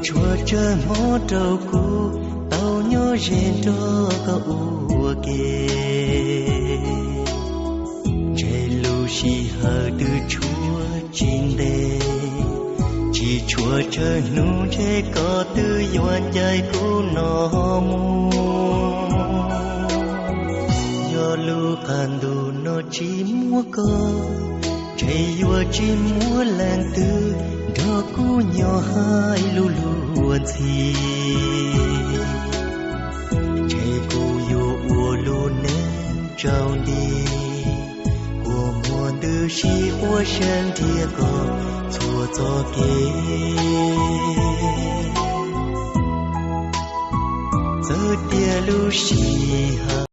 Tshuav tsawg hmo rau kuv tau nyob ze nrog koj ua ke. Ntshe lub sij hawm twb tshuav tsis ntev, tsis tshuav tsawg hnub ntshe koj twb yuav ncaim kuv no mus. Yog lub qab ntuj no tsis muaj koj, ntshe yuav tsis muaj leej twg nrog kuv nyob hais lus luag ntxhi. Ntshe kuv yuav ua lub neej tsaus nti, kua muag ntws sib quaj sab ntiag koj txhua txoj kev. Txawm tias lub sij hawm